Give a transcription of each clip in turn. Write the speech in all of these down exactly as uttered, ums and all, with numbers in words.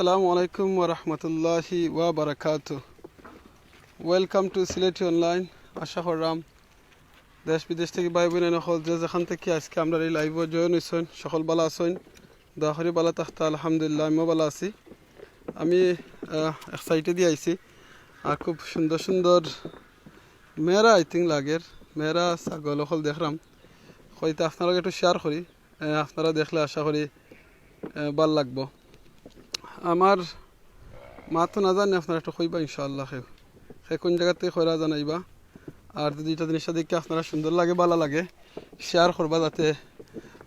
আসসালামু আলাইকুম ওয়া রাহমাতুল্লাহি ওয়া বারাকাতু। Welcome to সিলেটি অনলাইন। আশা কররাম দেশ বিদেশ থাকি ভাই বইন অকল যে যেখান থাকি আজকে আমরার এই live-ও join অইছইন, সকল ভালা আছইন? দোয়া করি ভালা থাকতা। আলহামদুলিল্লাহ, আমিও ভালা আছি। আমি, আহ, এক site-এ দি আইছি, আর খুব সুন্দর সুন্দর মেরা, I think, লাগের, মেরা ছাগল অকল দেখরাম। কইতা আপনারার লগে একটু share করি, আহ, আপনারা দেখলে আশা করি, আহ, ভালা লাগবো। আমার মাত না জানি আপনারা একটু কইবা ইনশাআল্লাহ, কেউ কে কোন জাগাত থাকি কইরা জানাইবা। আর যদি ইটা জিনিসটা দেখি আপনারার সুন্দর লাগে, ভালা লাগে, share করবা, যাতে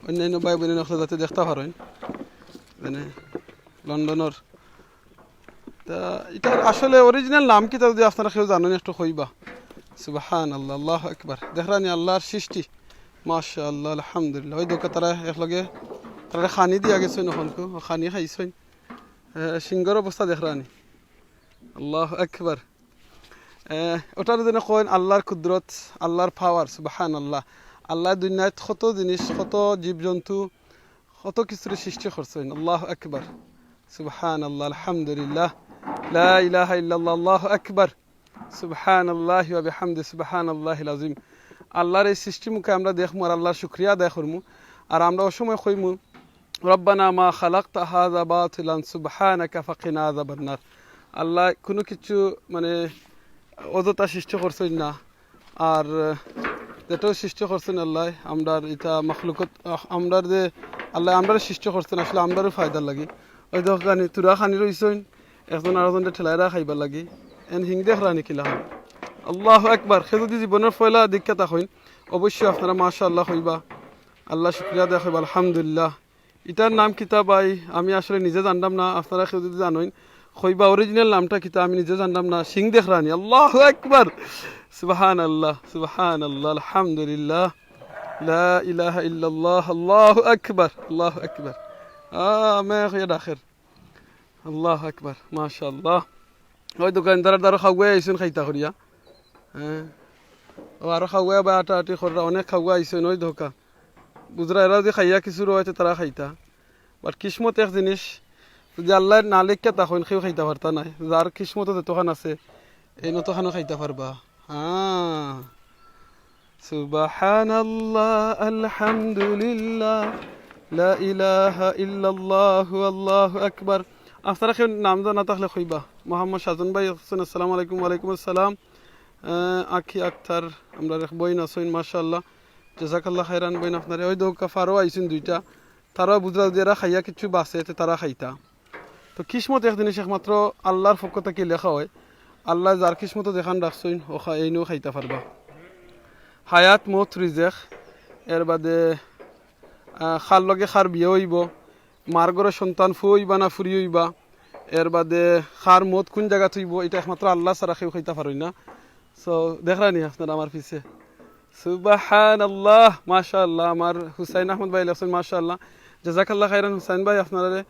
অইন্যাইন্য ভাই বইন অকলে যাতে দেখতা পারইন, মানে লন্ডনর। তা ইটার আসলে original নাম কিতা যদি আপনারা কেউ জানইন একটু কইবা। সুবহানাল্লাহ, আল্লাহু আকবার। দেখরানি আল্লাহর সৃষ্টি, মাশাআল্লাহ, আলহামদুলিল্লাহ। ওই দেখো তারা একলগে, তারা খানি দিয়া গেছইন অখনকু, খানি খাইছইন। এ, সিংহর অবস্থা দেখরানি, আল্লাহু আকবার। এ, ওটার জন্য কইন আল্লাহর কুদরত, আল্লাহর power, সুবহানাল্লাহ। আল্লায় দুনিয়াত কত জিনিস, কত জীবজন্তু, কত কিছুরে সৃষ্টি করছইন। আল্লাহু আকবার, সুবহানাল্লাহ, আলহামদুলিল্লাহ, লা ইলাহা ইল্লাল্লাহ, আল্লাহু আকবার, সুবহানাল্লাহি ওয়া বিহামদি, সুবহানাল্লাহিল আযীম। আল্লাহর এই সৃষ্টি মুখে আমরা দেখমু আর আল্লাহর শুকরিয়া আদায় করমু। আর আমরা অউ সময় কইমু, রব্বানা মা খালাকতা হাযা বাতিলান সুবহানাকা ফাকিনা আযাবান্নার। আল্লায় কুনু কিছু মানে অযথা সৃষ্টি করছইন না। আর, আহ, যেটাও সৃষ্টি করছইন আল্লায়, আমরার ইটা মখলুকত, আহ, আমরার যে আল্লায় আমরারে সৃষ্টি করছইন আসলে আমরারউ ফায়দার লাগি। ওই দেখরানি, থুড়া খানি রইছইন, একজন আরকজনরে ঠেলাইরা খাইবার লাগি। এন হিং দেখরানি কিলাখান। আল্লাহু আকবার। কেউ যদি জীবনর পয়লা দেখিয়া থাকইন, অবশ্যই আপনারা মাশাআল্লাহ কইবা, আল্লাহর শুকরিয়া আদায় করবা, আলহামদুলিল্লাহ। ইটার নাম কিতা ভাই? আমি আসলে নিজে জানরাম না, আপনারা কেউ যদি জানইন কইবা original নামটা কিতা, আমি নিজে জানরাম না। সিং দেখরানি, আল্লাহু আকবার, সুবহানাল্লাহ, সুবহানাল্লাহ, আলহামদুলিল্লাহ, লা ইলাহা ইল্লাল্লাহ, আল্লাহু আকবার, আল্লাহু আকবার। আ, মে কইয়া ডাকের। আল্লাহু আকবার, মাশাআল্লাহ। ওই দোকানদার দ্বারা খাওয়াই আইছইন খাইতা করিয়া। হ্যাঁ। ও আরো খাওয়াই বা আটা আটি কররা, অনেক খাওয়াই আইছইন, ওই ধোকা। বুঝরা, এরা যদি খাইয়া কিছু রইতে তারা খাইতা। But কিসমত এক জিনিস, যদি আল্লায় না লেখিয়া থাকইন, কেউ খাইতা পারতা নায়। যার কিসমতো যতখান আছে, এই নতখানও খাইতা পারবা। হ্যাঁ। সুবহানাল্লাহ, আলহামদুলিল্লাহ, লা ইলাহা ইল্লাল্লাহু, আল্লাহু আকবার। আপনারা কেউ নাম জানা থাকলে কইবা। মোহাম্মদ শাহজান ভাই আছেন, আসসালামু আলাইকুম। ওয়ালাইকুম আসসালাম। আহ, আখি আক্তার, আমরার এক বইন আছইন, মাশাআল্লাহ। জাযাকাল্লাহ খাইরান বইন আপনারে। ওই দেখো, ফারো আইছইন দুইটা। তারা বুঝরা যদি এরা খাইয়া কিছু বাঁচে, তে তারা খাইতা। তো কিসমত এক জিনিস একমাত্র আল্লাহর পক্ষ থাকি লেখা অয়। আল্লায় যার কিসমতো যেখান রাখছইন, অখা-, এইনও খাইতা পারবা। হায়াত, মউত, রিজেক, এর বাদে, আহ, কার লগে কার বিয়া অইবো, মার ঘরর সন্তান ফুয়া অইবা না ফুড়ি অইবা, এর বাদে কার মউত কুন জাগাত অইবো, ইটা একমাত্র আল্লাহ ছাড়া কেউ খাইতা পারইন না। So, দেখরানি আপনারা আমার পিছে। সুবহানাল্লাহ, মাশাআল্লাহ, আমার হুসাইন আহমদ ভাই লেখছইন, মাশাআল্লাহ। জাযাকাল্লাহ খাইরান হুসাইন ভাই, আপনারারে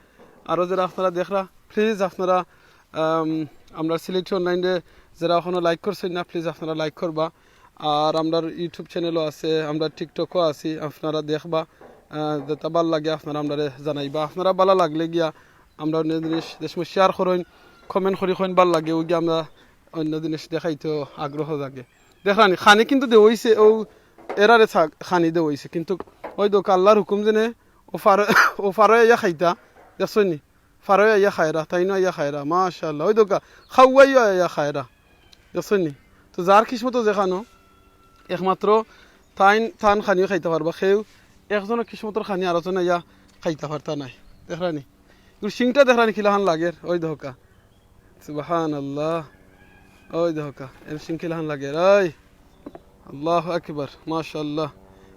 আরো যেরা আপনারা দেখরা, please আপনারা, আম, আমরার সিলেটি online-এ যেরা অখনো like করছইন না, please আপনারা like করবা। আর আমরার YouTube channel-ও আছে, আমরার TikTok-ও আছি, আপনারা দেখবা, আহ, যেটা ভালা লাগে আপনারা আমরারে জানাইবা। আপনারা ভালা লাগলে গিয়া আমরা অন্য জিনিস যে সময় share করইন, comment করি কইন ভালা লাগে, ওই গিয়া আমরা অন্য জিনিস দেখাইতে আগ্রহ জাগে। দেখরানি, খানি কিন্তু দেওয়া অইছে, ও এরারে চা-, খানি দেওয়া অইছে, কিন্তু ওই দেখো আল্লাহর হুকুম যেনে ও ফারো, ও ফারো আইয়া খাইতা, দেখছইন নি? ফারো আইয়া খায়রা, তাইনও আইয়া খায়রা, মাশাআল্লাহ। ওই দেখো, খাওয়াইও আইয়া খায়রা, দেখছইন নি? তো যার কিসমতো যেখানো, একমাত্র তাইন, তান খানিও খাইতা পারবা, কেউ একজনর কিসমতর খানি আরকজন আইয়া খাইতা পারতা নায়। দেখরানি? ইগুর শিংটা দেখরানি কিলাখান লাগের, ওই দেখো কা। সুবহানাল্লাহ। ওই দেখো কা, এর শিং কিলাখান লাগের, ওই। আল্লাহু আকবার, মাশাআল্লাহ।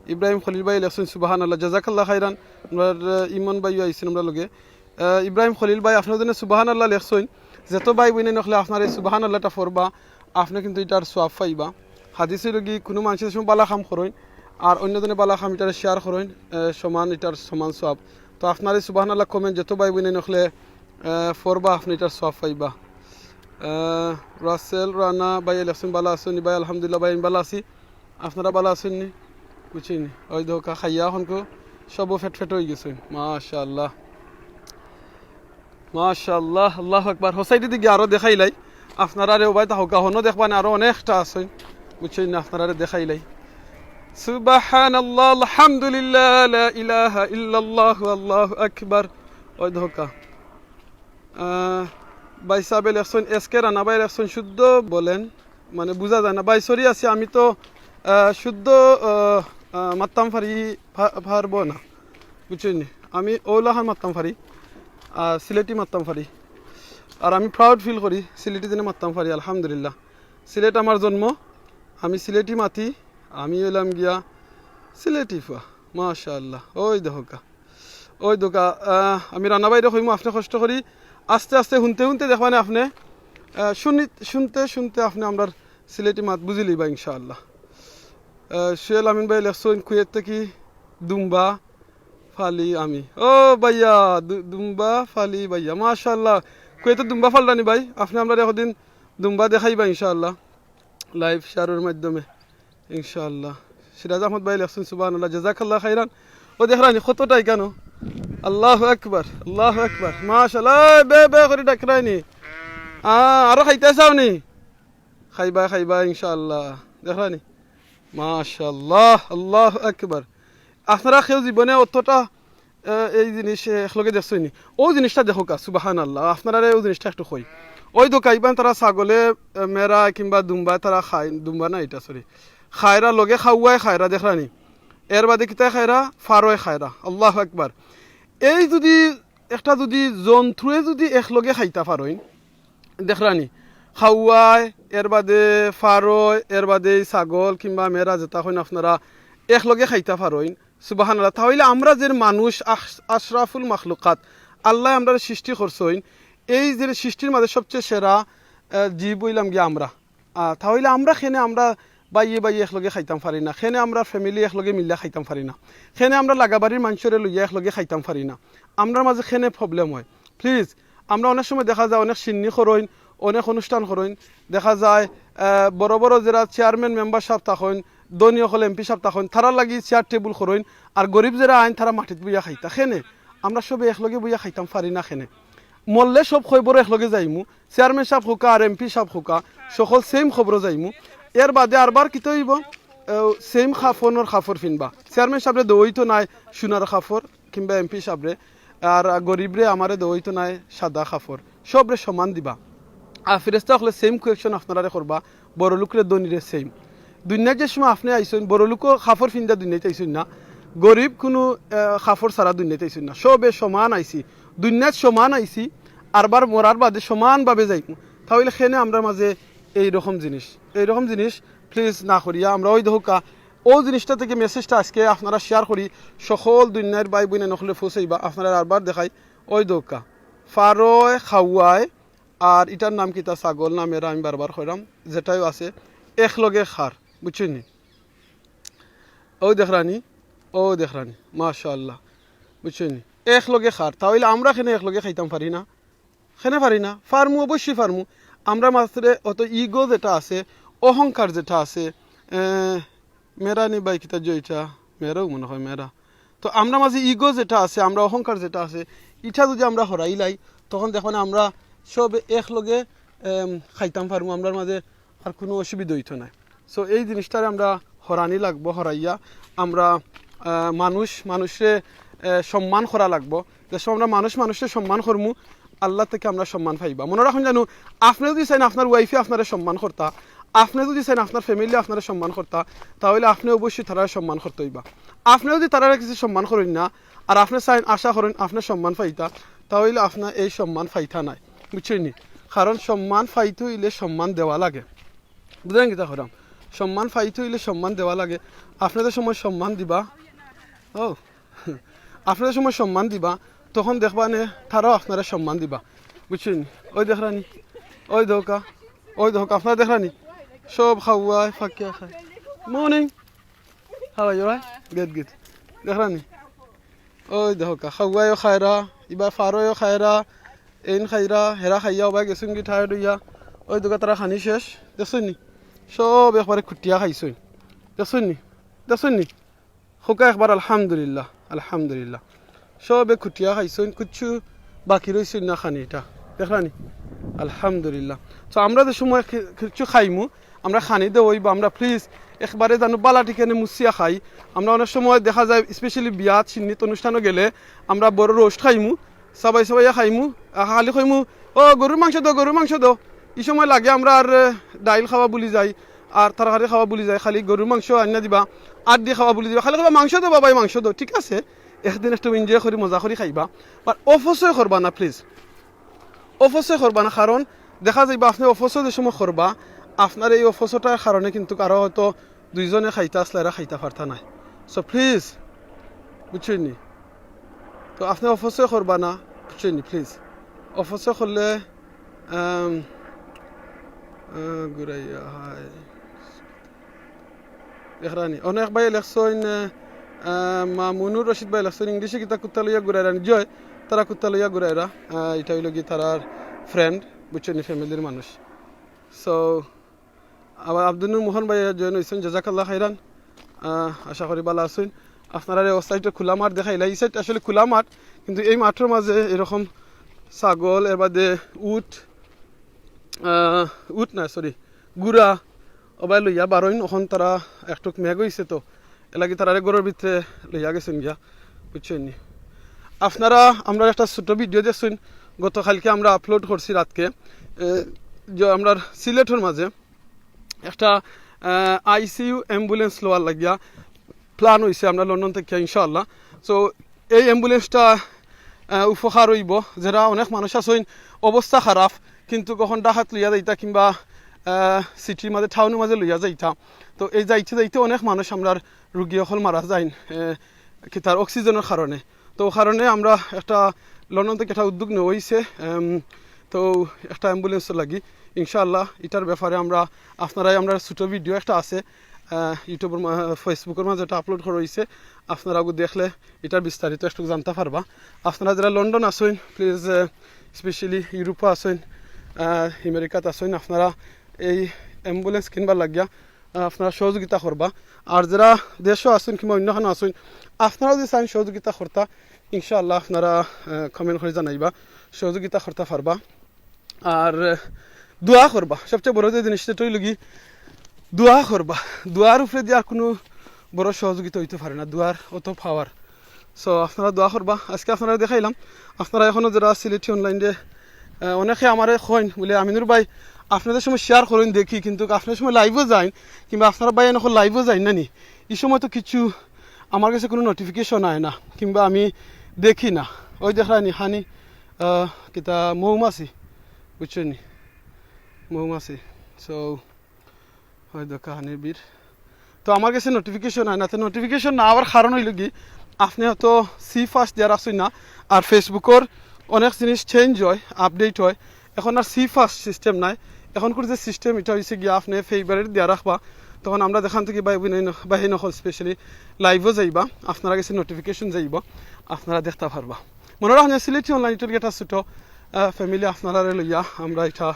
ইব্রাহিম খলিল ভাই লেখছইন সুবহানাল্লাহ, জাযাকাল্লাহ খাইরান। আমরার, আহ, ইমন ভাইও আইছইন আমরার লগে। আহ, ইব্রাহিম খলিল ভাই, আপনার জন্য সুবহানাল্লাহ লেখছইন। যত ভাই বইন অকলে আপনার এই সুবহানাল্লাহটা পড়বা, আপনে কিন্তু ইটার সওয়াব পাইবা। হাদিস অইলো গি, কুনু মানষে যে সময় ভালা কাম করইন, আর অন্য জনে ভালা কাম ইটারে share করইন, আহ, সমান, ইটার সমান সওয়াব। তো আপনার এই সুবহানাল্লাহ comment যত ভাই বইন অকলে, আহ, পড়বা, আপনে ইটার সওয়াব পাইবা। আহ, রাসেল রানা ভাই লেখছইন, ভালা আছইন নি ভাই? আলহামদুলিল্লাহ ভাই, আমি ভালা আছি। আপনারা ভালা আছইন নি? বুঝছইন নি? ওই দেখো কা খাইয়া অখনকু সব ফেট ফেট অইগেছইন। মাশাআল্লাহ। মাশাআল্লাহ, আল্লাহু আকবার। হোসাইটি দিকে আরো দেখাইলাই। আপনারারে ওবায় তাহকা হনো দেখবানে আরো অনেকটা আছইন। বুঝছইন না? আপনারারে দেখাইলাই। সুবহানাল্লাহ, আলহামদুলিল্লাহ, লা ইলাহা ইল্লাল্লাহু, আল্লাহু আকবার। ওই দেখউক্কা। আহ, ভাই সাহেব লেখছইন, এস কে রানা ভাই লেখছইন, শুদ্ধ বলেন, মানে বুঝা যায় না। ভাই, sorry আছি, আমি তো, আহ, শুদ্ধ, আহ, আহ, মাততাম পারি, পা-, পারবো না, বুঝছইন নি? আমি অউলাখান মাততাম পারি, আহ, সিলেটি মাততাম পারি। আর আমি proud feel করি, সিলেটি যেন মাততাম পারি, আলহামদুলিল্লাহ। সিলেট আমার জন্ম, আমি সিলেটি মাতি, আমি অইলাম গিয়া সিলেটি ফুয়া, মাশাআল্লাহ। ওই দেখউক্কা, ওই দেখউক্কা, আহ, আমি রানা ভাইরে কইমু, আপনে কষ্ট করি আস্তে আস্তে হুনতে হুনতে দেখবানে আপনে, আহ, শুনি-, শুনতে শুনতে আপনে আমরার সিলেটি মাত বুঝিলিবা ইনশাআল্লাহ। আহ, সোহেল আমিন ভাই লেখছইন, কুয়েত থাকি দুম্বা ফালি আমি। ও ভাইয়া, দু-, দুম্বা ফালি ভাইয়া, মাশাআল্লাহ। কুয়েতে দুম্বা ফালরানি ভাই, আপনে আমরারে একদিন দুম্বা দেখাইবা ইনশাআল্লাহ। Live share-র মাধ্যমে, ইনশাআল্লাহ। সিরাজ আহমদ ভাই লেখছইন, সুবহানাল্লাহ, জাযাকাল্লাহ খাইরান। ও দেখরানি, কতটাই কেন? আল্লাহু আকবার, আল্লাহু আকবার, মাশাআল্লাহ। এ, বে, বে করি ডাকরানি। আ, আরো খাইতা চাওনি? খাইবা, খাইবা, ইনশাআল্লাহ। দেখরানি? মাশাআল্লাহ, আল্লাহু আকবার। আপনারা কেউ জীবনে অতটা এ, এই জিনিস, এ, একলগে দেখছইন নি? অউ জিনিসটা দেখউক্কা, সুবহানাল্লাহ। আপনারারে অউ জিনিসটা একটু কই। ওই দেখউক্কা, ইবান তারা ছাগলে, এ, মেরা কিংবা দুম্বা তারা খায়, দুম্বা না ইটা, sorry। খায়রা লগে খাওয়ায় খায়রা, দেখরানি? এর বাদে কিতায় খায়রা? ফারোয় খায়রা। আল্লাহু আকবার। এই যুদি একটা যুদি জন্তুয়ে যুদি একলগে খাইতা পারইন, দেখরানি? খাওয়ায়, এর বাদে ফারোয়, এর বাদে এই ছাগল কিংবা মেরা যেটা কইন আপনারা, একলগে খাইতা পারইন, সুবহানাল্লাহ। তা অইলে আমরা যে মানুষ আশ-, আশরাফুল মাখলুকাত, আল্লায় আমরারে সৃষ্টি করছইন, এই যে সৃষ্টির মাঝে সবচেয়ে সেরা, আহ, জীব অইলাম গিয়া আমরা। আহ, তা অইলে আমরা কেনে আমরা ভাইয়ে ভাইয়ে একলগে খাইতাম পারি না, কেনে আমরা family একলগে মিল্লা খাইতাম পারি না, কেনে আমরা লাগাবাড়ির মানষরে লইয়া একলগে খাইতাম পারি না, আমরার মাঝে কেনে problem অয়? Please, আমরা অনেক সময় দেখা যায় অনেক শিন্নি করইন, অনেক অনুষ্ঠান করইন, দেখা যায়, আহ, বড় বড় যেরা chairman member সাব থাকইন, ধনী অকল এমপি সাব থাকইন, তারার লাগি chair table করইন, আর গরিব যেরা আইন তারা মাটিত বইয়া খাইতা। কেনে আমরা সবে একলগে বইয়া খাইতাম পারি না কেনে? মরলে সব কবরো একলগে যাইমু, chairman সাব কউক্কা আর এমপি সাব কউক্কা, সকল same কবরো যাইমু। এর বাদে আরবার কিতা অইবো? আহ, same কাফনর কাপড় ফিনবা। Chairman সাবরে দেওয়া অইতো নায় সোনার কাপড়, কিংবা এমপি সাবরে, আর গরিবরে আমারে দেওয়া অইতো নায় সাদা কাপড়, সবরে সমান দিবা। আর ফিরিস্তা অকলে same question আপনারারে করবা, বড় লোকরে ধনীরে same। দুনিয়াত যে সময় আপনে আইছইন, বড় লোকও কাপড় ফিন্দা দুনিয়াত আইছইন না, গরিব কুনু, আহ, কাপড় ছাড়া দুনিয়াত আইছইন না, সবে সমান আইছি, দুনিয়াত সমান আইছি, আরবার মরার বাদে সমানভাবে যাইমু। তা অইলে কেনে আমরার মাঝে এই রকম জিনিস, এই রকম জিনিস please না করিয়া আমরা ওই দেখউক্কা, অউ জিনিসটা থাকি message টা আজকে আপনারা share করি, সকল দুনিয়ার ভাই বইন অকলরে পৌঁছাইবা। আপনারারে আরবার দেখাই, ওই দেখউক্কা, ফারোয় খাওয়ায়, আর ইটার নাম কিতা, ছাগল না মেরা, আমি বারবার কইরাম, যেটাও আছে, একলগে খার, বুঝছইন নি? অউ দেখরানি, অউ দেখরানি, মাশাআল্লাহ, বুঝছইন নি? একলগে খার, তা অইলে আমরা কেনে একলগে খাইতাম পারি না? কেনে পারি না? পারমু, অবশ্যই পারমু। আমরার মাঝে অত ego যেটা আছে, অহংকার যেটা আছে, এ, মেরা নি ভাই কিতা যে ইটা, মেরাও মনে হয় মেরা। তো আমরার মাঝে ego যেটা আছে, আমরা অহংকার যেটা আছে, ইটা যুদি আমরা হরাইলাই, তখন দেখবানে আমরা সব একলগে, এম, খাইতাম পারমু, আমরার মাঝে আর কুনু অসুবিধা অইতো নায়। So এই জিনিসটারে আমরা হরানি লাগবো, হরাইয়া আমরা, আহ, মানুষ মানুষরে, আহ, সম্মান করা লাগবো। যে সময় আমরা মানুষ মানুষরে সম্মান করমু, আল্লাহ থাকি আমরা সম্মান পাইবা। মনো রাখইন জানু, আপনে যুদি চাইন আপনার wife এ আপনারে সম্মান করতা, আপনে যুদি চাইন আপনার family আপনারে সম্মান করতা, তা অইলে আপনে অবশ্যই তারারে সম্মান করতে অইবা। আপনে যুদি তারারে কিছু সম্মান করইন না, আর আপনে চাইন, আশা করইন আপনে সম্মান পাইতা, তা অইলে আপনে এই সম্মান পাইতা নায়, বুঝছইন নি? কারণ সম্মান পাইতে অইলে সম্মান দেওয়া লাগে। বুঝলেন কিতা কইরাম? সম্মান পাইতে অইলে সম্মান দেওয়া লাগে। আপনে যে সময় সম্মান দিবা, ও, আপনে যে সময় সম্মান দিবা, তখন দেখবানে তারাও আপনারে সম্মান দিবা। বুঝছইন নি? ওই দেখরানি, ওই দেখউক্কা, ওই দেখউক্কা, আপনারা দেখরানি, সব খাওয়ায়, ফাকিয়া খায়। Morning. How are you, right? Good, good. দেখরানি? ওই দেখউক্কা, খাওয়ায়ও খায়রা, ইবা ফারোয়ও খায়রা, এইন খাইরা, হেরা খাইয়া ওবায় গেছইনগি tired অইয়া। ওই দেখউক্কা তারা খানি শেষ, দেখছইন নি? সব একবারে খুটিয়া খাইছইন। দেখছইন নি? দেখছইন নি? কউক্কা একবার আলহামদুলিল্লাহ, আলহামদুলিল্লাহ। সবে খুটিয়া খাইছইন, কিচ্ছু বাকি রইছে না খানি, এটা দেখরানি। আলহামদুলিল্লাহ। তো আমরা যে সময় কি-, কিছু খাইমু, আমরা খানি দেওয়াই বা আমরা প্লিজ একবারে জানো বালা ঠিকানে মুছিয়া খাই। আমরা অনেক সময় দেখা যায়, স্পেশালি বিয়াত সিন্নিত অনুষ্ঠানও গেলে আমরা বড় রোস্ট খাইমু, সবাই সবাই খাইমু, আহ, খালি কইমু, "ও, গরুর মাংস দাও, গরুর মাংস দাও।" এই সময় লাগে আমরা আর, আহ, ডাইল খাওয়া ভুলি যাই, আর তরকারি খাওয়া ভুলি যাই, খালি গরুর মাংস আনিয়া দিবা, আর দিয়ে খাওয়া ভুলি দিবা, খালি কইবা, "মাংস দাও বাবাই, মাংস দাও।" ঠিক আছে, একদিন একটু এনজয় করি, মজা করি খাইবা, আর অপচয় করবা না প্লিজ, অপচয় করবা না। কারণ দেখা যাইবা আপনি অপচয় যে সময় করবা, আপনার এই অপচয়টার কারণে কিন্তু কারো হয়তো দুইজনে খাইতা আসলে এরা খাইতা পারতা নাই। সো প্লিজ, বুঝছইন নি? তো আপনি অপচয় করবা না, বুঝছইন নি? প্লিজ, অপচয় করলে, আম, আহ, ঘুরাইয়া হায়। দেখরানি, অনেক ভাই লেখছইন, আহ, আহ, মামুনুর রশিদ ভাই লেখছইন, "ইংলিশে কিতা কুত্তা লইয়া ঘুরাইরা নি?" জয়, তারা কুত্তা লইয়া ঘুরাইরা, আহ, এটা হইল কি তারার ফ্রেন্ড, বুঝছইন নি, ফ্যামিলির মানুষ। সো, আবার আব্দুল নূর মোহন ভাই জয়েন হইছেন, জাজাকাল্লাহ খাইরান। আহ, আশা করি ভালা আছইন। আপনারা এই সাইডে খোলা মাঠ দেখাইলা, এই সাইড আসলে খোলা মাঠ, কিন্তু এই মাঠের মাঝে এরকম ছাগল, এর বাদে উট, আহ, উট না, সরি, গুড়া, ওবায় লইয়া বারইন। অখন তারা একটুক মেঘ হইছে তো, এলাকি তারারে ঘরর ভিতরে লইয়া গেছেন গিয়া, বুঝছইন নি? আপনারা আমরা একটা ছোট ভিডিও দেখছইন, গতকালকে আমরা আপলোড করছি রাতকে, এ, যে আমরা সিলেটর মাঝে একটা, আহ, আইসিইউ অ্যাম্বুলেন্স লওয়ার লাগিয়া প্ল্যান হইছে আমরা লন্ডন থেকে ইনশাআল্লাহ। তো এই অ্যাম্বুলেন্সটা, আহ, উপকার হইব, যারা অনেক মানুষ আছইন অবস্থা খারাপ, কিন্তু কখন ডাকাত লইয়া যাইতা কিংবা, আহ, সিটির মাঝে, টাউনের মাঝে লইয়া যাইতা। তো এই যাইতে যাইতে অনেক মানুষ আমরার রুগী অকল মারা যাইন, আহ, কি তার অক্সিজেনের কারণে। তো ও কারণে আমরা একটা লন্ডন থেকে একটা উদ্যোগ নেওয়া হইছে, আম, তো একটা অ্যাম্বুলেন্স লাগি ইনশাআল্লাহ। এটার ব্যাপারে আমরা আপনারাই আমরা ছোট ভিডিও একটা আছে, আহ, ইউটিউবের মা-, ফেসবুকের মাঝে এটা আপলোড করা হইছে, আপনারা ওগু দেখলে এটার বিস্তারিত একটু জানতে পারবা। আপনারা যারা লন্ডন আছইন, প্লিজ, আহ, স্পেশালি ইউরোপে আছইন, আহ, আমেরিকাত আছইন, আপনারা এই অ্যাম্বুলেন্স কিনবার লাগিয়া, আহ, আপনারা সহযোগিতা করবা। আর যারা দেশও আছইন কিংবা অন্যখানো আছইন, আপনারা যদি চান সহযোগিতা করতা, ইনশাআল্লাহ আপনারা, আহ, কমেন্ট করে জানাইবা, সহযোগিতা করতে পারবা। আর, আহ, দোয়া করবা, সবচেয়ে বড় যে জিনিসটা হইল কি, দোয়া করবা। দোয়ার উপরে দিয়ে আর কোনো বড় সহযোগিতা হইতে পারে না, দোয়ার অত পাওয়ার। সো আপনারা দোয়া করবা। আজকে আপনারা দেখাইলাম, আপনারা এখনো যারা সিলেটি অনলাইনে, আহ, অনেকে আমারে কইন বলে, "আমিনুর ভাই, আপনাদের সময় শেয়ার করেন দেখি, কিন্তু আপনার সময় লাইভও যাইন, কিংবা আপনারা ভাই এখন লাইভও যাইন না নি? এই সময় তো কিছু আমার কাছে কোনো নোটিফিকেশন আয় না, কিংবা আমি দেখি না।" ওই দেখরা নি খানি, আহ, কিতা মৌমাছি, বুঝছইন নি? মৌমাছি। সো, ওই দেখো খানির ভিড়। তো আমার কাছে নোটিফিকেশন আয় না, তো নোটিফিকেশন না আওয়ার কারণ হইল কি, আপনি হয়তো সি ফার্স্ট দেওয়া রাখছইন না, আর ফেসবুকের অনেক জিনিস চেঞ্জ হয়, আপডেট হয়। এখন আর সি ফার্স্ট সিস্টেম নাই, এখনকার যে সিস্টেম এটা হইছে গিয়া আপনি ফেভারিট দেওয়া রাখবা, তখন আমরা যেখান থেকে ভাই বোন, ভাই নকল স্পেশালি লাইভও যাইবা, আপনারা কাছে নোটিফিকেশন যাইবা, আপনারা দেখতে পারবা। মনে রাখুন, সিলেটি অনলাইন ইউটিউব একটা ছোট, আহ, ফ্যামিলি আপনারা লইয়া আমরা এটা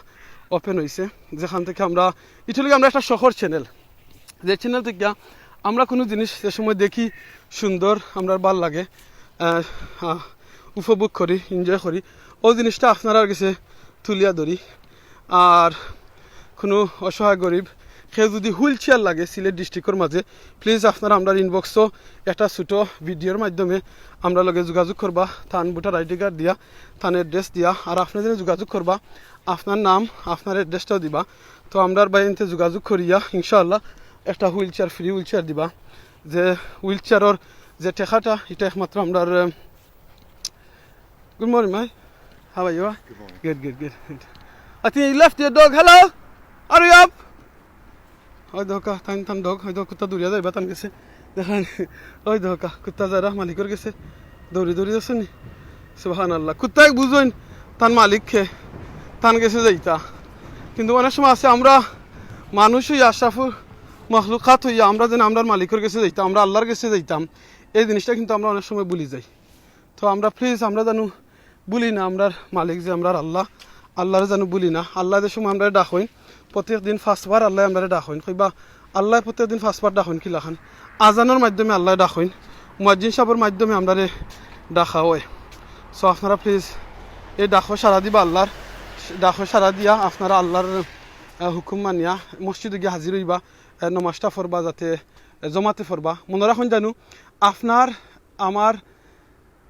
ওপেন হইছে, যেখান থেকে আমরা, এটা লইয়া আমরা একটা শখর চ্যানেল, যে চ্যানেল থেকে আমরা কোনো জিনিস যে সময় দেখি সুন্দর, আমরা ভালা লাগে, আহ, আহ, উপভোগ করি, এনজয় করি, ওই জিনিসটা আপনারার কাছে তুলিয়া ধরি। আর কোনো অসহায় গরিব কেউ যদি হুইল চেয়ার লাগে সিলেট ডিস্ট্রিক্টর মাঝে, প্লিজ আপনারা আমরার ইনবক্সও একটা ছোট ভিডিওর মাধ্যমে আমরার লগে যোগাযোগ করবা। তান ভোটার আইডি কার্ড দিয়া, তান অ্যাড্রেস দিয়া, আর আপনি যদি যোগাযোগ করবা, আপনার নাম, আপনার অ্যাড্রেসটাও দিবা। তো আমরার ভাইয়াইন্তে যোগাযোগ করিয়া ইনশাআল্লাহ একটা wheel chair, free wheel chair দিবা। যে হুইল চেয়ারর যে টেকাটা, এটা একমাত্র আমরার, আহ, Good morning, mate. How are you? Good morning. Good, good, good, good. I think you left your dog. Hello? Hurry up! ওই দেখো, তান, তান ডগ, ওই দেখো, কুত্তা দৌড়িয়া যাইবা তান গেছে। দেখেন, ওই দেখো, কুত্তা যারা মালিকর গেছে, দৌড়ি দৌড়ি যাচ্ছে নি। সুবহানাল্লাহ। কুত্তায় বুঝইন, তান মালিক কে, তান গেছে যাইতা। কিন্তু অনেক সময় আছে, আমরা মানুষ হইয়া, আশরাফুল মখলুকাত হইয়া, আমরা যেন আমরার মালিকর গেছে যাইতাম, আমরা আল্লাহর গেছে যাইতাম, এই জিনিসটা কিন্তু আমরা অনেক সময় ভুলি যাই। তো আমরা প্লিজ, আমরা জানু ভুলি না আমরার মালিক যে আমরার আল্লাহ, আল্লাহরে জানু ভুলি না। আল্লাহ যে সময় আমরারে ডাকইন, প্রত্যেক দিন পাঁচবার আল্লাহ আমরারে ডাকইন। কইবা, "আল্লাহ প্রত্যেক দিন পাঁচবার ডাকইন কিলাখান?" আজানর মাধ্যমে আল্লাহ ডাকইন, মুয়াজ্জিন সাহেবর মাধ্যমে আমরারে ডাকা হয়। সো আপনারা প্লিজ এই ডাকো সাড়া দিবা আল্লাহর, ডাকো সাড়া দিয়া আপনারা আল্লাহর, আহ, হুকুম মানিয়া মসজিদো গিয়া হাজির অইবা, আহ, নমাজটা পড়বা যাতে, আহ, জমাতে পড়বা। মনো রাখইন জানু, আপনার আমার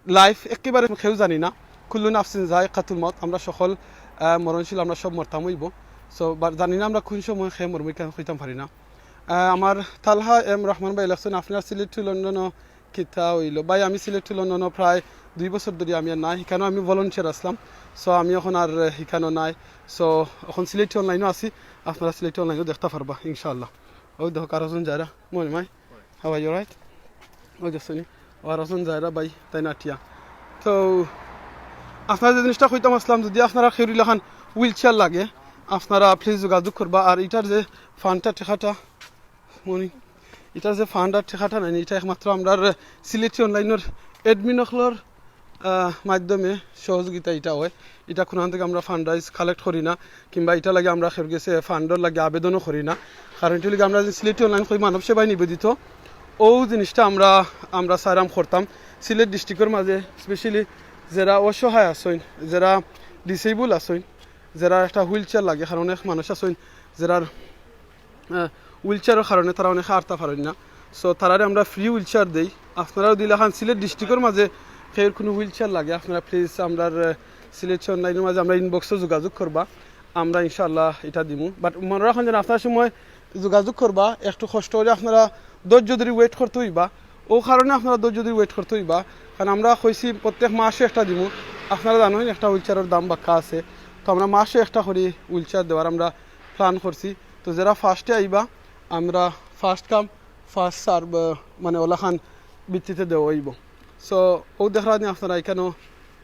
life একেবারে কেউ জানি না। কুল্লু নাফসিন যায়কাতুল মউত, আমরা সকল, আহ, মরণশীল, আমরা সব মরতাম অইবো। So, বা-, জানি না আমরা কুন সময় কে মরমু, ইখান কইতাম পারি না। আহ, আমার তালহা এম রহমান ভাই লেখছইন, আপনার সিলেট to লন্ডনও কিতা অইলো? ভাই, আমি সিলেট to লন্ডনও প্রায় দুই বছর ধরি আমি আর নাই, হিখানো আমি volunteer আছলাম। So, আমি অখন আর, আহ, হিখানো নাই। So, অখন সিলেট onlineও আছি, আপনারা সিলেট onlineও দেখতা পারবা ইনশাআল্লাহ। অউ দেখো, আরোজন যারা, মনে মাই, how are you, right? অউ দেখছইন নি, আরোজন যারা ভাই, তাইন আটিয়া। তো, আপনারা যে জিনিসটা কইতাম আছলাম, যুদি আপনারা কেউর লাখান wheelchair লাগে, আপনারা please যোগাযোগ করবা। আর ইটার যে fund টা, টেকাটা, মানে, ইটার যে fund আর টেকাটা নাই, ইটা একমাত্র আমরার সিলেটি onlineর admin অকলর, আহ, মাধ্যমে সহযোগিতা ইটা অয়। ইটা কুনান থাকি আমরা fundraise collect করি না, কিংবা ইটার লাগি আমরা কেউর গেছে fund র লাগি আবেদনও করি না। কারণ ইটা অইলো গি আমরা যে সিলেটি online কই মানব সেবায় নিবেদিত, অউ জিনিসটা আমরা, আমরা চাইরাম করতাম। সিলেট district র মাঝে specially যেরা অসহায় আছইন, যেরা disable আছইন, যেরা একটা wheelchair লাগে, কারণ অনেক মানুষ আছইন যেরার, আহ, wheelchair র কারণে তারা অনেকে আটতা পারইন না। So, তারারে আমরা free wheelchair দেই। আপনারা যুদি লাখান সিলেট district র মাঝে কেউর কুনু wheelchair লাগে, আপনারা please আমরার, আহ, সিলেটি online র মাঝে আমরা inbox ও যোগাযোগ করবা, আমরা ইনশাআল্লাহ ইটা দিমু। But মনো রাখইন যেন আপনারা সময় যোগাযোগ করবা, একটু কষ্ট করি আপনারা ধৈর্য ধরি wait করতে অইবা। অউ কারণে আপনারা ধৈর্য ধরি wait করতে অইবা, কারণ আমরা কইছি প্রত্যেক মাসে একটা দিমু। আপনারা জানইন একটা wheelchair র দাম বাক্কা আছে, তো আমরা মাসে একটা করি wheelchair দেওয়ার আমরা plan করছি। তো যেরা first এ আইবা, আমরা first come first serve, মানে, অলাখান ভিত্তিতে দেওয়া অইবো। So, অউ দেখরা নি আপনারা ইখানো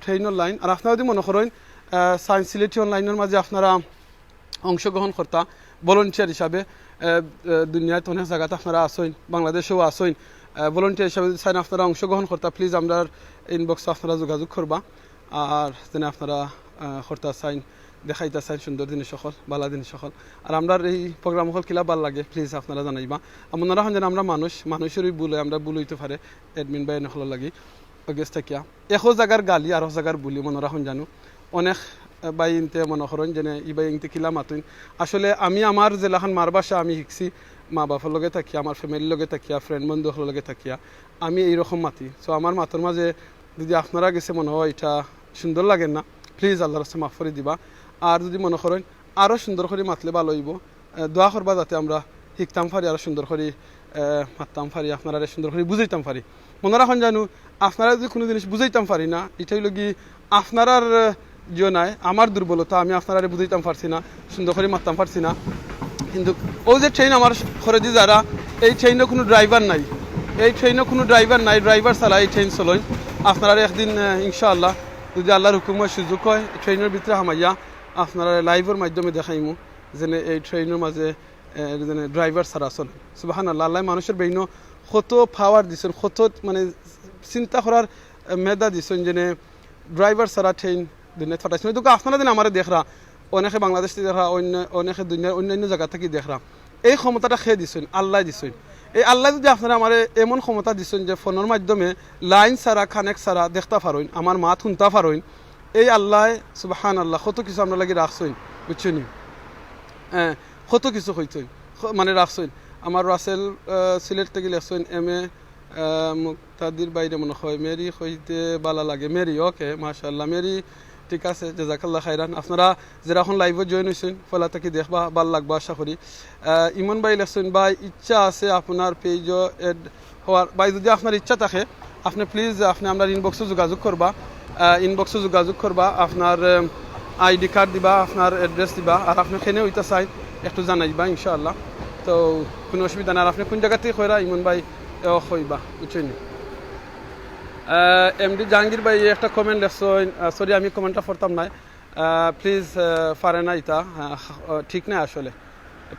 train র line। আর আপনারা যুদি মনো করইন, আহ, চাইন সিলেটি online র মাঝে আপনারা অংশগ্রহণ করতা volunteer হিসাবে, আহ, আহ, দুনিয়াত অনেক জাগাত আপনারা আছইন, বাংলাদেশেও আছইন, আহ, volunteer হিসাবে যুদি চাইন আপনারা অংশগ্রহণ করতা, please আমরার inbox ও আপনারা যোগাযোগ করবা। আর যেন আপনারা, আহ, করতা চাইন, দেখাইতা চাইন সুন্দর জিনিস অকল, বালা জিনিস অকল। আর আমরার এই program অকল কিলা বালা লাগে, please আপনারা জানাইবা। আর মনো রাখইন যেন আমরা মানুষ, মানুষেরউ ভুল অয়, আমরার ভুল অইতে পারে, admin ভাই অকলর লাগি। অগেছ থাকিয়া একো জাগার গালি আরো জাগার বুলি মনো রাখইন জানু। অনেক, আহ, ভাই ইনতে মনো করইন যেন ই ভাই ইনতে কিলা মাতইন। আসলে আমি আমার যেলাখান মার ভাষা আমি শিখছি, মা বাপর লগে থাকিয়া, আমার family র লগে থাকিয়া, friend বন্ধু অকলর লগে থাকিয়া, আমি এইরকম মাতি। So, আমার মাতর মাঝে যুদি আপনারা গেছে মনো অয় ইটা সুন্দর লাগে না, please আল্লাহর রাস্তায় মাফ করি দিবা। আর যুদি মনো করইন আরো সুন্দর করি মাতলে ভালা অইবো, আহ, দোয়া করবা যাতে আমরা শিখতাম পারি, আরো সুন্দর করি, আহ, মাততাম পারি, আপনারারে সুন্দর করি বুঝাইতাম পারি। মনো রাখইন জানু, আপনারারে যুদি কুনু জিনিস বুঝাইতাম পারি না, ইটা অইলো গি আপনারার, আহ, ইয়ে নায়, আমার দুর্বলতা, আমি আপনারারে বুঝাইতাম পারছি না, সুন্দর করি মাততাম পারছি না। কিন্তু অউ যে train আমার করেদি যারা, এই train ও কুনু driver নাই, এই train ও কুনু driver নাই, driver ছাড়া এই train চলইন। আপনারারে একদিন, আহ, ইনশাআল্লাহ, যুদি আল্লাহর হুকুম অয়, সুযোগ অয়, train র ভিতরে হামাইয়া আপনারারে live র মাধ্যমে দেখাইমু, যেন এই train র মাঝে, আহ, যেন driver ছাড়া চলে। সুবহানাল্লাহ, আল্লায় মানুষর brain ও কত power দিছইন, কত, মানে, চিন্তা করার, আহ, মেধা দিছইন, যেন driver ছাড়া train দুনিয়াত পাঠাইছইন। অউ দেখো আপনারা যেন আমারে দেখরা, অনেকে বাংলাদেশ থাকি দেখরা, অন্য, অনেকে দুনিয়ার অন্যান্য জাগা থাকি দেখরা। এই ক্ষমতাটা কে দিছইন? আল্লায় দিছইন। এই আল্লায় যুদি আপনারে আমারে এমন ক্ষমতা দিছইন যে phone র মাধ্যমে line ছাড়া, connect ছাড়া দেখতা পারইন, আমার মাত হুনতা পারইন, এই আল্লায়, সুবহানাল্লাহ, কত কিছু আমরার লাগি রাখছইন, বুঝছইন নি? আহ, কত কিছু কইছইন, খ-, মানে রাখছইন। আমার রাসেল, আহ, সিলেট থাকি লেখছইন, M A, আহ, মুক্তাদির ভাইরে মনো অয়, মেরি কইতে বালা লাগে। মেরি, OK, মাশাআল্লাহ। মেরি, ঠিক আছে, জাযাকাল্লাহ খাইরান। আপনারা যেরা অখন live ও join অইছইন, পয়লা থাকি দেখবা, বালা লাগবো আশা করি। আহ, ইমন ভাই লেখছইন, ভাই, ইচ্ছা আছে আপনার page ও add হওয়ার। ভাই, যুদি আপনার ইচ্ছা থাকে, আপনে please আপনে আমরার inbox ও যোগাযোগ করবা, আহ, inbox ও যোগাযোগ করবা, আপনার, আহ, ID card দিবা, আপনার address দিবা, আর আপনে কেনে অইতা চাইন একটু জানাইবা ইনশাআল্লাহ। তো কুনু অসুবিধা নাই। আর আপনে কুন জাগা থাকি কইরা, ইমন ভাই, এও কইবা, বুঝছইন নি? আহ, MD জাহাঙ্গীর ভাই একটা comment লেখছইন, আহ, sorry, আমি comment টা পড়তাম নায়। আহ, please, আহ, পারে না ইতা, আহ, আহ, ঠিক নায় আসলে।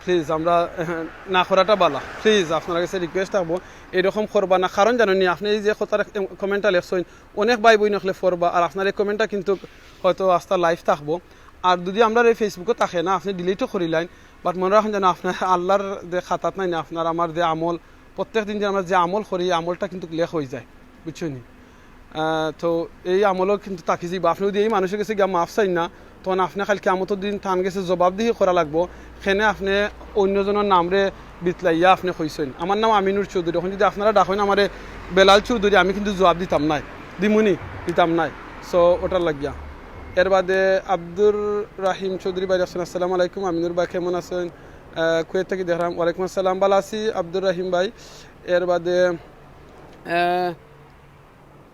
Please, আমরা, আহ, না করাটা বালা। Please, আপনারার গেছে request থাকবো, এইরকম করবা না। কারণ জানইন নি, আপনে এই যে কথার, এম, comment টা লেখছইন, অনেক ভাই বইন অকলে পড়বা, আর আপনার এই comment টা কিন্তু হয়তো আস্তা live থাকবো। আর যুদি আমরার এই Facebook ও থাকে না, আপনে delete ও করিলাইন, but মনো রাখইন যেন আপনার আল্লাহর যে খাতাত নাই না, আপনার আমার যে আমল, প্রত্যেক দিন যে আমরা যে আমল করি, এই আমলটা কিন্তু লেখা অইযায়, বুঝছইন নি? আহ, তো এই আমলও কিন্তু থাকি যাইবো। আপনে যুদি এই মানুষর গেছে গিয়া মাফ চাইন না, তখন আপনে কাইল কিয়ামতর দিন তান গেছে জবাবদিহি করা লাগবো। কেনে আপনে অইন্য জনর নামরে বিতলাইয়া আপনে কইছইন, "আমার নাম আমিনুর চৌধুরী।" অখন যুদি আপনারা ডাকইন আমারে বেলাল চৌধুরী, আমি কিন্তু জবাব দিতাম নায়, দিমুনি, দিতাম নায়। So, ওটার লাগিয়া। এর বাদে আব্দুর রাহিম চৌধুরী ভাই আছেন, "আসসালামু আলাইকুম, আমিনুর ভাই কেমন আছেন?" আহ, কুয়েত থাকি দেখরাম, "ওয়ালাইকুম আসসালাম, ভালা আছি আব্দুর রাহিম ভাই।" এর বাদে, আহ,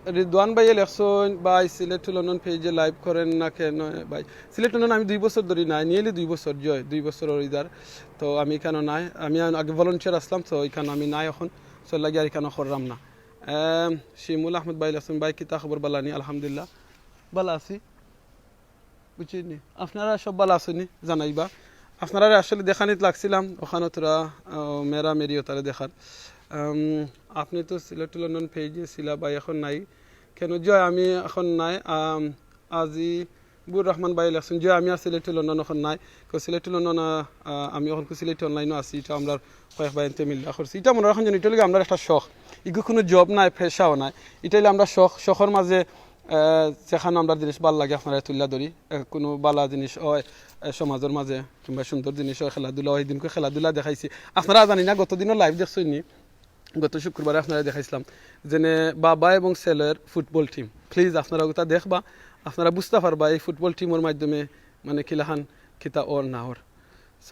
রিদওয়ান ভাইয়ে লেখছইন, "ভাই, Sylhet to London page-এ live করেন না কেন ভাই?" Sylhet to London আমি দুই বছর ধরি নাই, nearly দুই বছর, জয়, দুই বছর অইযার। তো আমি ইখানো নাই, আমি আগে volunteer আছলাম, তো ইখানো আমি নাই অখন, so এর লাগি আর ইখানো কররাম না। এম, শিমুল আহমদ ভাই লেখছইন, "ভাই, কিতা খবর, বালা নি?" আলহামদুলিল্লাহ, বালা আছি। বুঝছইন নি? আপনারা সব বালা আছইন নি? জানাইবা। আপনারারে আসলে দেখানিত লাগছিলাম, অখানো থুড়া, আহ, মেরা মেরি অতারে দেখার। আম, আপনে তো Sylhet to London page-এ ছিলা ভাই, অখন নাই। কেন জয়, আমি অখন নাই। আম, আজিবুর রহমান ভাই লেখছইন, জয়, আমি আর Sylhet to London অখন নাই। কেউ Sylhet to London, আহ, আহ, আমি অখন কেউ Sylhet online-ও আছি, ইটা আমরার কয়েক ভাইয়াইন্তে মিল্লা করছি। ইটা মনো রাখইন যেন, ইটা অইলো গি আমরার একটা শখ। ইগু কুনু job নায়, পেশাও নায়। ইটা অইলো আমরার শখ, শখর মাঝে আহ, যেখানো আমরার জিনিস ভালা লাগে আপনারারে তুলিয়া ধরি। আহ, কুনু ভালা জিনিস অয়, আহ, সমাজর মাঝে কিংবা সুন্দর জিনিস অয়, খেলাধুলা অয়, হিদিনকু খেলাধুলা দেখাইছি। আপনারা জানি না, গত দিনও live দেখছইন নি, গত শুক্রবারে আপনারারে দেখাইছলাম যেনে বাবা এবং ছেলের football team। Please আপনারা অতা দেখবা, আপনারা বুঝতা পারবা এই football team-অর মাধ্যমে মানে কিলাখান কিতা অর না অর।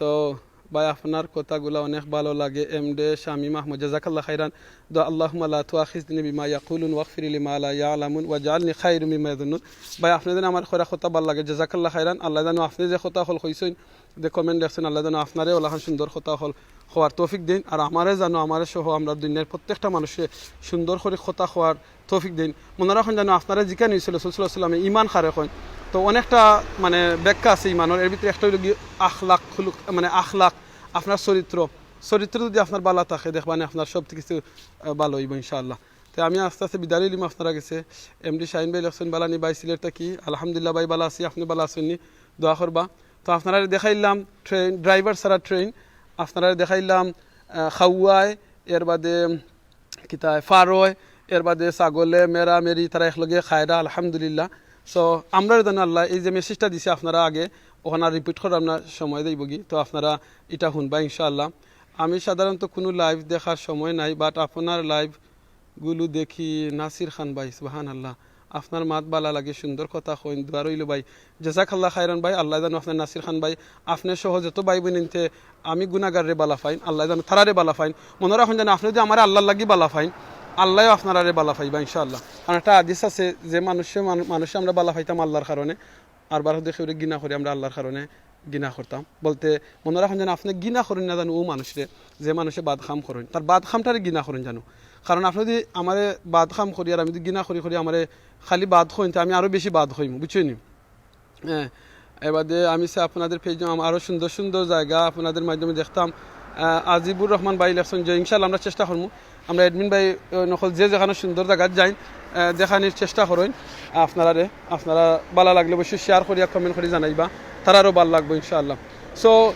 So, ভাই, আপনার কথাগুলা অনেক ভালা লাগে। এমডি শামীম আহমদ, জাযাকাল্লাহ খাইরান। দোয়া, "আল্লাহুম্মা লা তুআখিজনি বিমা ইয়াকুলুন ওয়াগফির লিমা লা ইয়ালামুন ওয়াজআলনি খাইরুম মিম্মা ইয়াযুন্নুন।" ভাই, আপনে যেন আমার করা কথা ভালা লাগে, জাযাকাল্লাহ খাইরান। আল্লায় যেন আপনে যে কথা অকল কইছইন, যে comment লেখছইন, আল্লায় যেন আপনারে অলাখান সুন্দর কথা অকল কওয়ার তৌফিক দেইন। আর আমারে যেন, আমারে সহ আমরার দুনিয়ার প্রত্যেকটা মানুষরে সুন্দর করি কথা কওয়ার তৌফিক দেইন। মনো রাখইন যেন আপনারা জিকানি অইছিল রাসূল সাল্লাল্লাহু আলাইহি ওয়াসাল্লামে ইমান কারে কইন। তো অনেকটা মানে ব্যাখ্যা আছে ইমানর, এর ভিতরে একটা অইলো গি আখলাক, খুলুক, মানে আখলাক, আপনার চরিত্র। চরিত্র যুদি আপনার ভালা থাকে, দেখবা নি আপনার সব কিছু, আহ, ভালা অইবো ইনশাআল্লাহ। তো আমি আস্তে আস্তে বিদায় লইলিমু আপনারার গেছে। এমডি শাহিন ভাই লেখছইন, "বালা নি ভাই সিলেট থাকি?" আলহামদুলিল্লাহ ভাই, ভালা আছি, আপনে ভালা আছইন নি? দোয়া করবা। তো আপনারারে দেখাইলাম ট্রেন, driver ছাড়া ট্রেন, আপনারারে দেখাইলাম, আহ, খাওয়ায়, এর বাদে কিতা ফারয়, এর বাদে ছাগলে, মেরা, মেরি, তারা একলগে খায়রা, আলহামদুলিল্লাহ। So, আমরারে যেন আল্লায় এই যে message-টা দিছে আপনারা আগে, অখান আর repeat করার না সময় যাইবোগি। তো আপনারা ইটা হুনবা ইনশাআল্লাহ। আমি সাধারণত কুনু live দেখার সময় নাই, but আপনার live-গুলো দেখি। নাসির খান ভাই, সুবহানাল্লাহ, আপনার মাত ভালা লাগে, সুন্দর কথা কইন, দোয়া রইলো ভাই। জাযাকাল্লাহ খাইরান ভাই, আল্লায় যেন আপনার নাসির খান ভাই, আপনে সহ যত ভাই বইনাইন্তে আমি গুনাগাররে ভালা পাইন, আল্লায় যেন তারারে ভালা পাইন। মনো রাখইন যেন আপনে যুদি আমারে আল্লার লাগি ভালা পাইন, আল্লায়ও আপনারারে ভালা পাইবা ইনশাআল্লাহ। কারণ একটা হাদিস আছে যে মানুষে, মানু-, মানুষে আমরা ভালা পাইতাম আল্লার কারণে, আর বার যদি কেউরে ঘৃণা করি আমরা আল্লার কারণে ঘৃণা করতাম। বলতে মনো রাখইন যেন আপনে ঘৃণা করইন না যেন অউ মানুষরে, যে মানুষে বাদ কাম করইন, তার বাদ কামটারে ঘৃণা করইন যেন। কারণ আপনে যুদি আমারে বাদ কাম করি আর আমি যুদি ঘৃণা করি করি আমারে খালি বাদ কইন, তে আমি আরো বেশি বাদ কইমু, বুঝছইন নি? হ্যাঁ, এর বাদে আমি চাই আপনাদের page-এ আম-, আরো সুন্দর সুন্দর জাগা আপনাদের মাধ্যমে দেখতাম। আহ, আজিবুর রহমান ভাই লেখছইন যে ইনশাআল্লাহ আমরা চেষ্টা করমু, আমরা admin ভাই, আহ, নকল যে যেখানো সুন্দর জাগাত যাইন, আহ, দেখানির চেষ্টা করইন আপনারারে। আপনারা ভালা লাগলে অবশ্যই share করিয়া comment করি জানাইবা, তারারও ভালা লাগবো ইনশাআল্লাহ। So,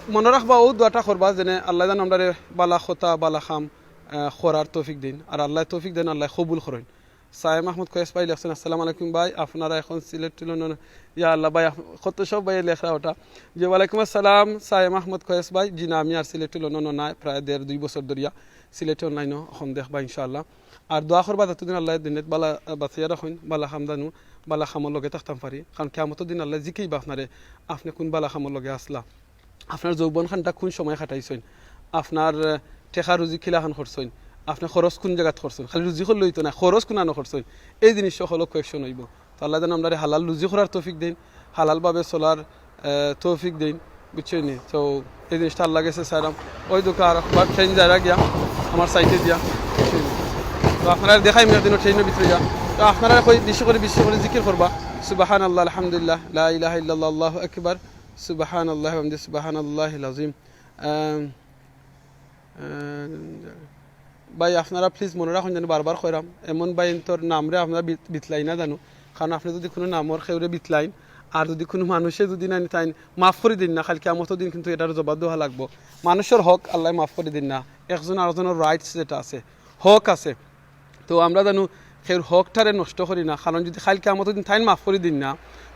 মনো রাখবা, অউ দোয়াটা করবা যেন আল্লায় যেন আমরারে ভালা কথা, ভালা কাম, আহ, করার তৌফিক দেইন, আর আল্লায় তৌফিক দেইন, আল্লায় কবুল করইন। সায়েম আহমদ কয়েস ভাই লেখছইন, "আসসালামু আলাইকুম ভাই, আপনারা এখন সিলেট to লন্ডন।" ইয়া আল্লাহ ভাই, আপ-, কত সব ভাই লেখরা ওটা। জি, ওয়ালাইকুম আসসালাম, সায়েম আহমদ কয়েস ভাই। জি না, আমি আর সিলেট to লন্ডনও নাই, প্রায় দেড় দুই বছর ধরিয়া সিলেট online-ও এখন দেখবা ইনশাআল্লাহ। আর দোয়া করবা যতদিন আল্লায় দুনিয়াত ভালা, আহ, বাঁচাইয়া রাখইন, ভালা কাম জানু, ভালা কামর লগে থাকতাম পারি। কারণ কিয়ামতর দিন আল্লায় জিকাইবা আপনারে, আপনে কুন ভালা কামর লগে আছলা। আপনার যৌবন খানটা কুন সময় কাটাইছইন, আপনার, আহ, টেকা রুজি কিলাখান করছইন, আপনে খরচ কুন জাগাত করছইন, খালি রুজি করলে অইতো না, খরচ কুনানো করছইন, এই জিনিস হকল question অইবো। তো আল্লায় যেন আমরারে হালাল রুজি করার তৌফিক দেইন, হালাল ভাবে চলার, আহ, তৌফিক দেইন, বুঝছইন নি? তো এই জিনিসটা আল্লার গেছে চাইরাম। ওই দেখো আর একবার ট্রেন যাইরা গিয়া আমার side-এ দিয়া, বুঝছইন নি? তো আপনারারে দেখাইমু একদিন ট্রেনর ভিতরে গিয়া। তো আপনারা কই বেশি করি, বেশি করি জিকির করবা, সুবহানাল্লাহ, আলহামদুলিল্লাহ, লা ইলাহা ইল্লাল্লাহ, আল্লাহু আকবার। সুবহানাল্লাহ ওয়া বিহামদিহি, সুবহানাল্লাহিল আযীম। আম, আম, ভাই, আপনারা please মনো রাখইন যেন বারবার কইরাম, এমন ভাইন্তর নামরে আপনারা বিত-, বিতলাইন না জানু। কারণ আপনে যুদি কুনু নামর কেউরে বিতলাইন, আর যুদি কুনু মানুষে যুদি না তাইন মাফ করি দেইন না, কাইল কিয়ামতর দিন কিন্তু এটার জবাব দেওয়া লাগবো। মানুষর হক আল্লায় মাফ করি দেইন না, একজন আরকজনর rights যেটা আছে, হক আছে, তো আমরা জানু কেউর হকটারে নষ্ট করি না, কারণ যদি কাইল কিয়ামতর দিন তাইন মাফ করি দিন না,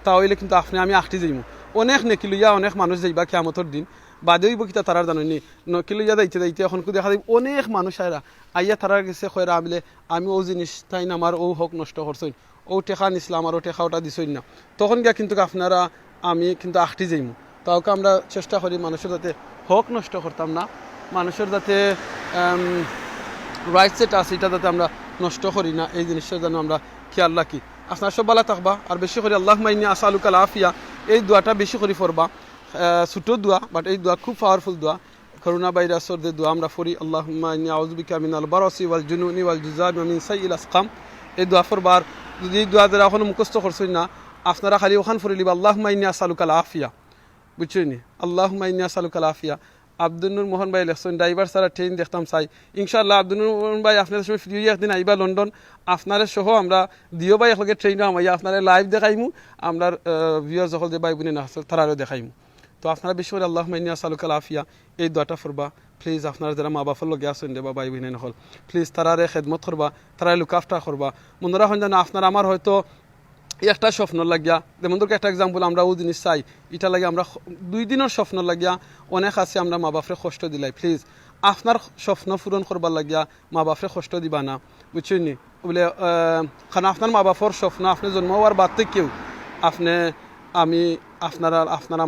তা অইলে কিন্তু আপনে আমি আখটি যাইমু। অনেক নেকি লইয়া অনেক মানুষ যাইবা কিয়ামতর দিন, বাদে অইবো কিতা তারার জানইন নি? নেকি লইয়া যাইতে যাইতে অখনকু দেখা যাইবো অনেক মানুষ আইরা, আইয়া তারার গেছে কইরা, "আমি অউ জিনিস তাইন আমার অউ হক নষ্ট করছইন, অউ টেকা নিছলা আমার, অউ টেকা অটা দিছইন না।" তখন গিয়া কিন্তু আপনারা আমি কিন্তু আখটি যাইমু। তাউক্কা আমরা চেষ্টা করি মানুষর যাতে হক নষ্ট করতাম না, মানুষর যাতে রাইটস যেটা আছে ইটা যাতে আমরা নষ্ট করি না, এই জিনিসটা যেন আমরা খেয়াল রাখি। আপনারা সব ভালা থাকবা, আর বেশি করি আল্লাহুম্মা ইন্নী আসআলুকাল আফিয়া এই দোয়াটা বেশি করি পড়বা। আহ, ছোট দোয়া, but এই দোয়া খুব পাওয়ারফুল দোয়া। করোনা ভাইরাসর যে দোয়া আমরা পড়ি, "আল্লাহুম্মা ইন্নী আউযু বিকা মিনাল বারাসি ওয়াল জুনুনি ওয়াল জুযামি ওয়া মিন সাইয়িল আসকাম", এই দোয়া পড়বা। আর যদি এই দোয়া যারা অখনো মুখস্থ করছইন না, আপনারা খালি অখান পড়িলিবা, "আল্লাহুম্মা ইন্নী আসআলুকাল আফিয়া", বুঝছইন নি? "আল্লাহুম্মা ইন্নী আসআলুকাল আফিয়া।" আব্দুল নূর মোহন ভাই লেখছইন, "ড্রাইভার ছাড়া ট্রেন দেখতাম চাই।" ইনশাআল্লাহ আব্দুল নূর মোহন ভাই, আপনে সময় ফিরিয়া একদিন আইবা লন্ডন, আপনারে সহ আমরা দুইও ভাই একলগে ট্রেনো হামাইয়া আপনারে লাইভ দেখাইমু, আমরার ভিউয়ার্স অকল যে ভাই বইনাইন আছে তারারেও দেখাইমু। তো আপনারা বেশি করি "আল্লাহুম্মা ইন্নী আসআলুকাল আফিয়া" এই দোয়াটা পড়বা। প্লিজ, আপনারা যারা মা বাপর লগে আছইন রে বা ভাই বইনাইন অকল, প্লিজ তারারে খেদমত করবা, তারারে লুক আফটার করবা। মনো রাখইন যেন আপনার আমার হয়তো একটা স্বপ্ন লাগিয়া, যেমন ধরো একটা এক্সাম্পল, আমরা অউ জিনিস চাই, ইটা লাগি আমরা খ-, দুই দিনর স্বপ্ন লাগিয়া অনেক আছে আমরা মা বাপরে কষ্ট দিলাই। প্লিজ, আপনার স্বপ্ন পূরণ করবার লাগিয়া মা বাপরে কষ্ট দিবা না, বুঝছইন নি? বুলে, আহ, কারণ আপনার মা বাপর স্বপ্ন, আপনে জন্ম অওয়ার বাদ থাকিউ আপনে, আমি, আপনারা, আপনারা